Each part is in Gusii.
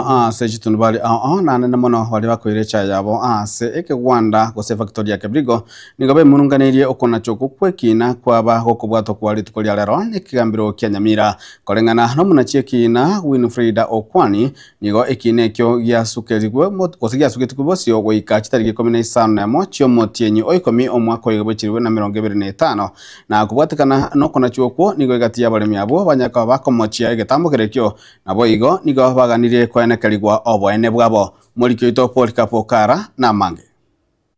ase chitundubari ao ao na anene mono baria bakoira echae yabo ase ekegwanda gose efactory ya Kebirigo nigo bemurunganeirie okonacha okwo kw'ekiina kwaba gokobwatwa kwa rituko ria rero nekegambero kia Nyamira. Koreng'ana nomonachi ekiina Winfrida Okwani nigo ekiina ekio giasukerigwe gose giasugetigwe bosio goika chitariki ikomi na isano na emo chi'omotienyi o ikomi omwaka oyo bw'echirigwe na 25. Na kobwatekana nokonachwa okwo nigo egati y'abaremi abwo banyare koba bakomochia egetambo kerekio, naboigo nigo baganirie koenekerigwa oboene bwabo. Moriki oito Polycarp Okara namange.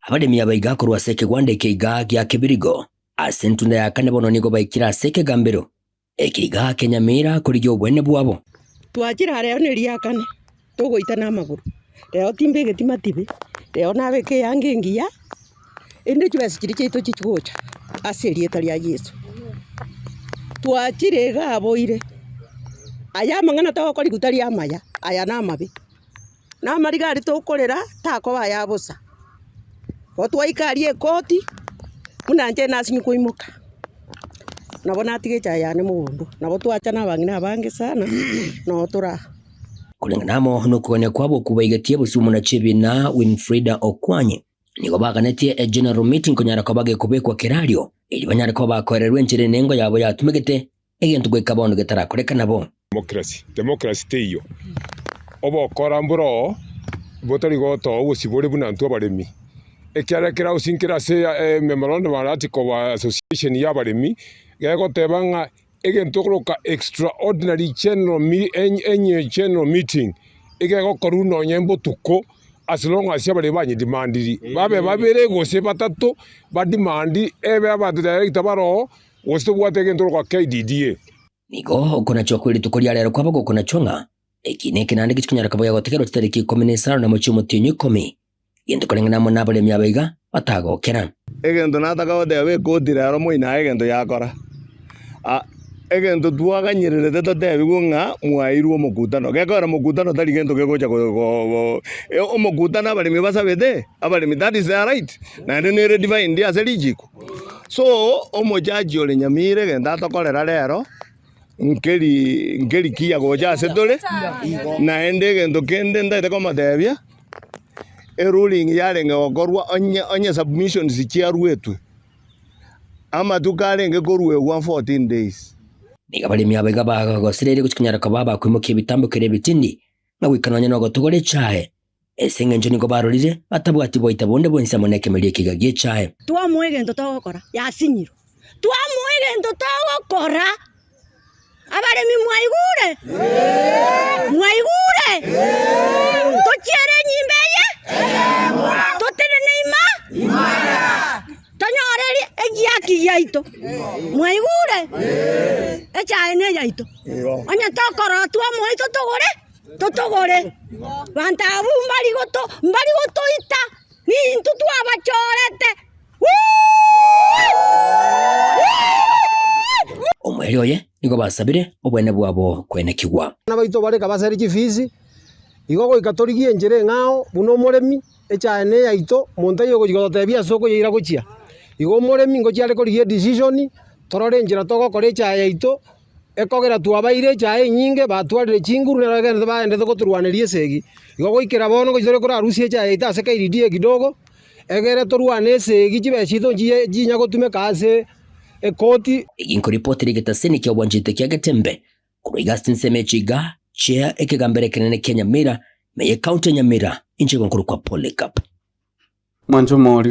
Abaremi aba iga korwa ase ekegwanda eke iga gia kebirigo, ase entunda ya kane bono nigo baikire ase ekegambero eke iga kia Nyamira korigia oboene bwabo. Twachire aa rero neria kane, togoita namagoro, rero timbegeti matibe, rero nabeke eyanga engiya, erinde chibesa chiria chiaito chichi gocha ase erieta ria Yeso. Twachire iga aboire, aya amang'ana togokorigwa tari amaya, aya namabe. Na amariga aria tokorera takoba aya bosa. Igo twaika aria ekoti, buna inche nasinywa koimoka, nabo natiga echae yane mogondo, nabo twacha na abang'ina abange sana, noo toraa. Koreng'ana amo nokogania kwabo okwo baigetie bosio omonachi ebina Winfrida Okwany, nigo baganetie egeneral meeting konyara koba gekobekwa kerario, erio banyare koba bakoererwa enchera enengo yabo yatumegete Egento goika bono getarakoreka nabo. Democracy, democracy teiyo. Obokora mboro oo botari gotoa obosibore buna intwe abaremi. Ekiagera kera gose nkere ase memorandum or article of association ya abaremi, gegoteba ng'a egento okoroka extraordinary general general meeting, egegokorwa nonye mbotuko as long as abaremi banyedemandiri, babe babere gose batato, bademand ebe abanto director bare oo. Gose tobwate egento korwa KDDA. Nigo okonachwa kwe rituko ria rero kwaba gokonachwa ng'a eki nekenanda egechi konyara koba gegotegerwa chitariki ikomi na isano na mochie omotienyi o ikomi, gento koreng'ana amo nabaremi aba iga batagokera. Egento nataka goteba ekoti rero moino aye egento yakora. Ah, egento twaganyererete totebigwe ng'a mwairwe omokutano. Gekogera mokutano tari gento kegocha go go go omokutano abaremi basabete, abaremi that is their right, naende nere defined ase richiko. So, omojaji ore nyamira egento atokorera rero, nkeri nkeri kiya gocha ase tore, naende egento kende ntaete komotebia, eruling yarenge gokorwa onye onye submissions chiaruetwe, amatuko arenge koruegwa 14 days. Nigo abaremi aba iga bagosireire gochia konyara koba abakoimokia ebitambo kera ebitindi, na goika nonya nogotogora echae, Ase engencho nigo barorire batabwati boita bonde bwensi amo nekemeria ekiga gi'echae. Twamoa egento togokora, yasinyirwe. Twamoa egento togokora. Abaremi mwaigure? Mwaigure? Tochiere enyimba eye? Totenene ima? Tonyore egiaki giaito. Mwaigure? Echae neyaito. Onye tokorora twamoa totogore. Totogore, banto abwo mbari goto mbari gotoita, nintwe twabachorete. Omoerio oye nigo basabire obwene bwabo kwenekigwa. Abana baito bare kabasere chifisi, igo goika torigie enchera eng'ao buna omoremi, echae ne eyaito, monto taiyo ogochia gototebia ase okoyeira gochia. Igo omoremi ngochia are korigia edecision, torore enchera togokora echae yaito. Ekogera twabaire echae enyinge, batwarire chinguru, nero egenderete bagenderete gotorwaneria esegi. Igo goikera bono ngochia tore korarusia echae yaito ase KDDA kidogo, egere torwane esegi chibesa chiaito nchiye nchinya gotumeka ase ekoti. Egi nkoripoti rigetaseni kia obwanchete kia Getembe korwa iga ase chinsemo echi iga chia ekegambero ekenene kia Nyamira, ime ye county ya Nyamira, inche igo nkorokwa Polycarp. Mwanche omori.